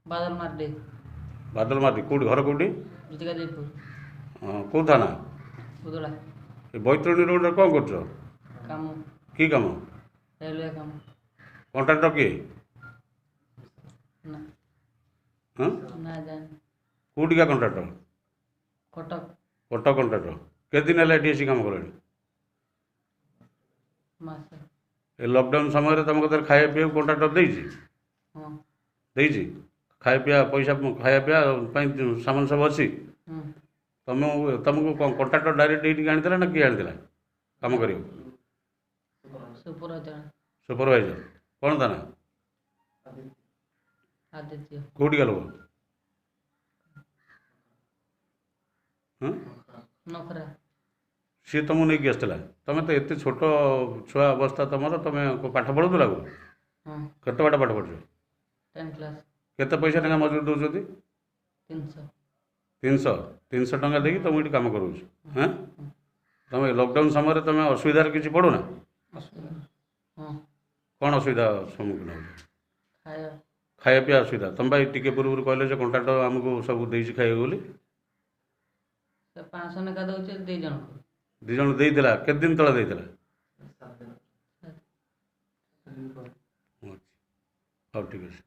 ବାଦଲ ମାର୍ଡି। ବାଦଲ ମାର୍ଡି। କେଉଁଠି ଘର କେଉଁଠି? ଜୁତିକା ଦେବପୁର। ହଁ, କେଉଁ ଥାନା? ଉଦଳା। ଏ ବୈତରଣୀ ରୋଡ଼ରେ କ'ଣ କରୁଛ? କାମ। କି କାମ? ରେଲୱେ କାମ। କଣ୍ଟ୍ରାକ୍ଟର କିଏ? ନା। ହଁ, ନା, ଜାଣିନି। କେଉଁଠିକା କଣ୍ଟ୍ରାକ୍ଟର? କଟକ। କଟକ କଣ୍ଟ୍ରାକ୍ଟର। କେତେ ଦିନ ହେଲା ଏଠି ଆସି କାମ କଲେଣି? ମାସ। ଏ ଲକଡାଉନ୍ ସମୟରେ ତୁମ କତିରେ ଖାଇବା ପିଇବାକୁ କଣ୍ଟ୍ରାକ୍ଟର ଦେଇଛି? ହଁ। ଦେଇଛି ଖାଇବା ପିଇବା ପଇସା? ଖାଇବା ପିଇବା ପାଇଁ ସାମାନ ସବୁ ଅଛି? ହୁଁ। ତମକୁ କ'ଣ କଣ୍ଟ୍ରାକ୍ଟର ଡାଇରେକ୍ଟ ଏଇଠିକି ଆଣିଥିଲା ନା କିଏ ଆଣିଥିଲା କାମ କରିବାକୁ? ସୁପରଭାଇଜର। ସୁପରଭାଇଜର। କ'ଣ ତା ନାଁ? ଆଦିତ୍ୟ। କେଉଁଠିକା ଲୋକ? ହଁ, ନଖରା। ସିଏ ତୁମକୁ ନେଇକି ଆସିଥିଲା। ତୁମେ ତ ଏତେ ଛୋଟ ଛୁଆ ଅବସ୍ଥା ତୁମର, ତୁମେ ପାଠ ପଢ଼ୁଥିଲ ଆଗରୁ? ହଁ। କେତେ ବାଟ ପାଠ ପଢ଼ୁଛ? 10 କ୍ଲାସ୍। କେତେ ପଇସା ଟଙ୍କା ମଜୁରୀ ଦେଉଛନ୍ତି? 300। 300 ଟଙ୍କା ଦେଇକି ତୁମକୁ ଏଠି କାମ କରାଉଛି। ହଁ, ତୁମେ ଲକଡାଉନ୍ ସମୟରେ ତୁମେ ଅସୁବିଧାରେ କିଛି ପଡ଼ୁନା? ଅସୁବିଧା ହଁ। କ'ଣ ଅସୁବିଧା ସମ୍ମୁଖୀନ ହେଉଛ? ଖାଇବା। ଖାଇବା ପିଇବା ଅସୁବିଧା। ତୁମେ ଭାଇ ଟିକେ ପୂର୍ବରୁ କହିଲେ ଯେ କଣ୍ଟ୍ରାକ୍ଟର ଆମକୁ ସବୁ ଦେଇଛି ଖାଇବାକୁ ବୋଲି। ସେ 500 ଲେଖା ଦେଉଛି 2 ଜଣକୁ। 2 ଜଣ ଦେଇଥିଲା। କେତେ ଦିନ ତଳେ ଦେଇଥିଲା? ହଉ, ଠିକ୍ ଅଛି।